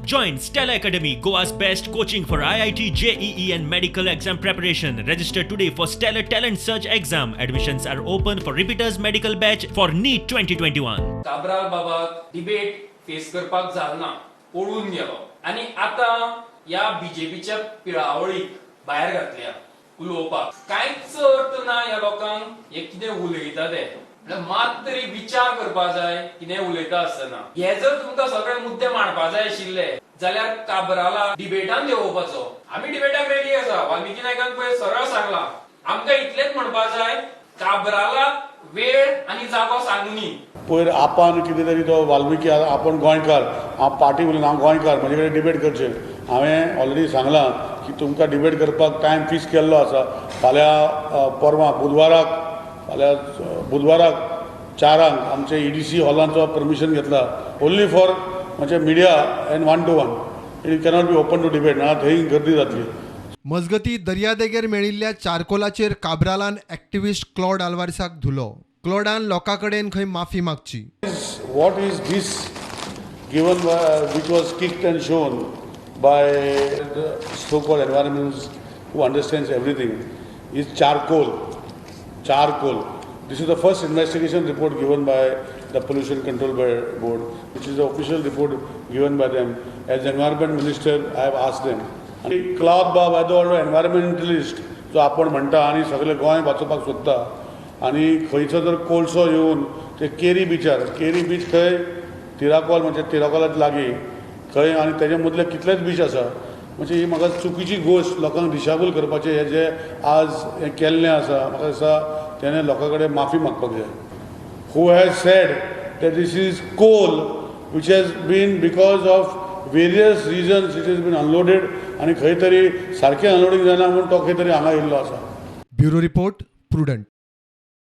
Join Stella Academy, Goa's best coaching for IIT, JEE, and medical exam preparation. Register today for Stellar Talent Search exam. Admissions are open for repeaters medical batch for NEET 2021. Cabral बाबाक debate face करपाक जालना, पळून गेलो आनी आतां ह्या बीजेपीच्या पिळावळीक भायर घातल्या उलोवपाक. कांयच अर्थ ना ह्या लोकांक हे कितें उलयता ते. म्हणल्यार मात तरी विचार करपा जाय कितें उलयता आसतना. हे जर तुमकां सगळे मुद्दे मांडपा जाय आशिल्ले जाल्यार काब्राला डिबेटान देंवोवपाचो. आमी डिबेटाक रेडी आसा. वाल्मिकी नायकान पळय सरळ सांगला, आमकां इतलेंच म्हणपा जाय, काब्राला वेळ आनी जागो सांगुनी. पयर आपान कितें तरी तो वाल्मिकी, आपूण गोंयकार, हांव पार्टी उलयना, हांव गोंयकार, म्हजे कडेन डिबेट करचें. हांवें ऑलरेडी सांगलां की तुमकां डिबेट करपाक टायम फिक्स केल्लो आसा. फाल्यां परवां बुधवाराक, फाल्यां बुधवाराक 4 आंक आमचे ईडीसी हॉलांचो परमिशन घेतला, ओन्ली फॉर म्हणजे media and one two one. It cannot be open to debate, ना थंय गर्दी जातली. मजगती, दर्यादेगेर मेळिल्ल्या चारकोलाचेर काब्रालान ॲक्टिव्हिस्ट क्लॉड आल्वारीसाक धुलो. क्लॉडान लोकां कडेन खंय माफी मागची. What is this given by, which was kicked and shown by the so-called environmentalists who understands everything, is charcoal. Charcoal. This is the first investigation report given by the Pollution Control Board, which is the official report given by them. As Environment Minister, I have asked them. आनी Claude बाब येदो व्हडलो environmentalist जो आपण म्हणटा आनी सगळे गोंय वाचोवपाक सोदता, आनी खंयचो जर कोळसो येवन ते केरी बिचार, केरी बीच खंय तिराकोल, म्हणजे तिराकोलाच लागीं खंय, आनी तेजे मदले कितलेच बीच आसा. म्हणजे ही म्हाका चुकीची गोश्ट, लोकांक दिशाभूल करपाचें हें जें आज हें केल्लें आसा, म्हाका दिसता तेणें लोकां कडेन माफी मागपाक जाय. Who has said that this is coal which has been, because of various reasons it has been unloaded, आनी खंय तरी सारकें अनलोडींग जायना म्हूण तो खंय तरी हांगा येयल्लो आसा. Bureau report, prudent.